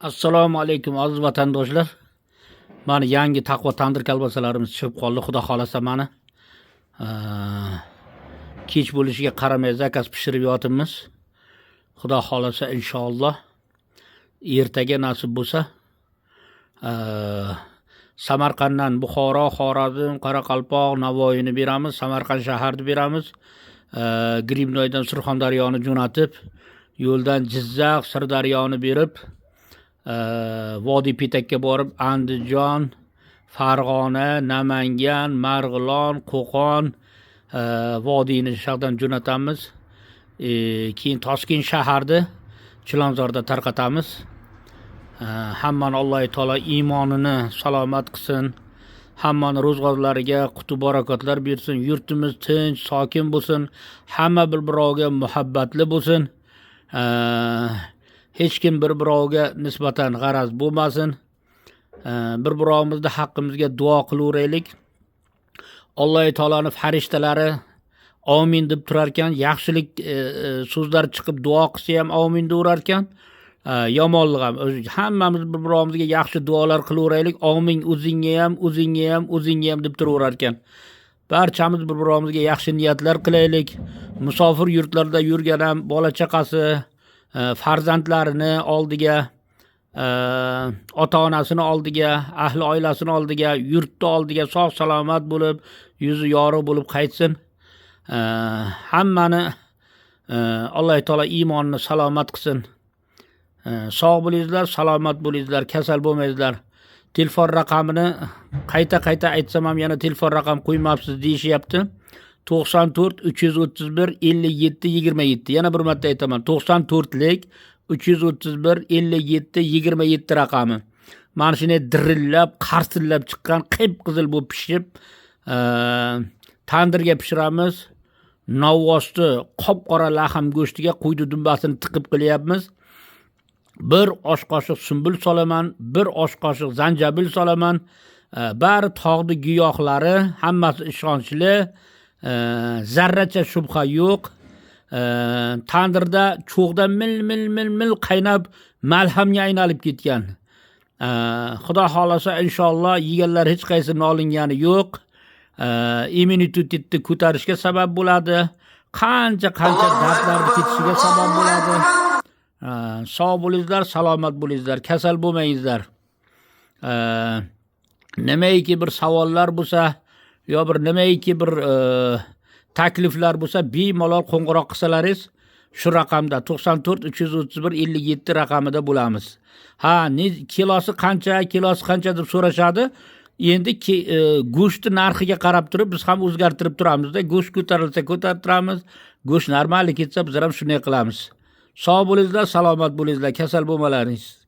Assalomu alaykum, aziz vatandoshlar. Mana yangi Taqvo tandir kolbasalarimiz chiqib qoldi. Xudo xolasa, mana kech bo'lishiga qaramay заказ pishirib yotibmiz. Xudo xolasa, inshaalloh, ertaga nasib bo'lsa, Samarqanddan Buxoro, Xorazm, Qoraqalpoq, Navoiyni beramiz, Samarqand shaharni beramiz. Gribnoydan Surxondaryoni jo'natib, yo'ldan Jizzax, Sirdaryoni berib, Vodiy Petakka borib, Andijon, Farg'ona, Namangan, Marg'ilon, Qo'qon, vodiyni shu jo'natamiz. Keyin Toshkent shaharni Chilonzorda tarqatamiz. Hammani Alloh taolo iymonini salomat qilsin, hammani ro'zg'orlariga quti barakotlar bersin, yurtimiz tinch, sokin bo'lsin, hamma bir biroviga muhabbatli bo'lsin, hech kim bir birovga nisbatan g'araz bo'lmasin, bir birovimizni haqqimizga duo qilaveraylik. Alloh taoloni farishtalari omin deb turarkan, yaxshilik so'zlar chiqib duo qilsa ham omin deyaverarkan, yomonlik ham. Hammamiz bir birovimizga yaxshi duolar qilaveraylik, omin o'zingga ham, o'zingga ham, o'zingga ham deb turaverarkan. Barchamiz bir birovimizga yaxshi niyatlar qilaylik. Musofir yurtlarda yurgan ham bola chaqasi, farzandlarini oldiga, ota onasini oldiga, ahli oilasini oldiga, yurtni oldiga sog' salomat bo'lib, yuzi yorug' bo'lib qaytsin. Hammani Alloh taolo iymonini salomat qilsin. Sog' bo'lingizlar, salomat bo'lingizlar, kasal bo'lmangizlar. Telefon raqamini qayta qayta aytsam ham, yana telefon raqam qo'ymabsiz deyishyapti. 94 331 57 27. Yana bir marta aytaman: 94lik 331 57 27 raqami. Mana shunday dirillab, qarsillab chiqqan, qip qizil bo'lib pishib, tandirga pishiramiz. Novvosti qop qora lahm go'shtiga qo'yni dumbasini tiqib qilyapmiz. Bir osh qoshiq sumbul solaman, bir osh qoshiq zanjabil solaman. Bari tog'ni giyohlari, hammasi ishonchli, zarracha shubha yo'q. Tandirda cho'g'da mil mil mil mil qaynab, malhamga aylanib ketgan. Xudo xohlasa, inshaalloh, yeganlar hech qaysi nolingani yo'q. Immunitetni ko'tarishga sabab bo'ladi, qancha qancha dardlarni ketishiga sabab bo'ladi. Sog' bo'lingizlar, salomat bo'lingizlar, kasal bo'lmangizlar. Nimaiki bir savollar bo'lsa yo bir nimaiki bir takliflar bo'lsa, bemalol qo'ng'iroq qilsalaringiz, shu raqamda, 94 331 57 raqamida bo'lamiz. Ha, ne kilosi qancha, kilosi qancha deb so'rashadi. Endi go'shtni narxiga qarab turib biz ham o'zgartirib turamizda. Go'sht ko'tarilsa, ko'tartiramiz, go'sht normal ketsa, bizlar ham shunday qilamiz. Sog' bo'lingizlar, salomat bo'lingizlar, kasal bo'lmalaringiz.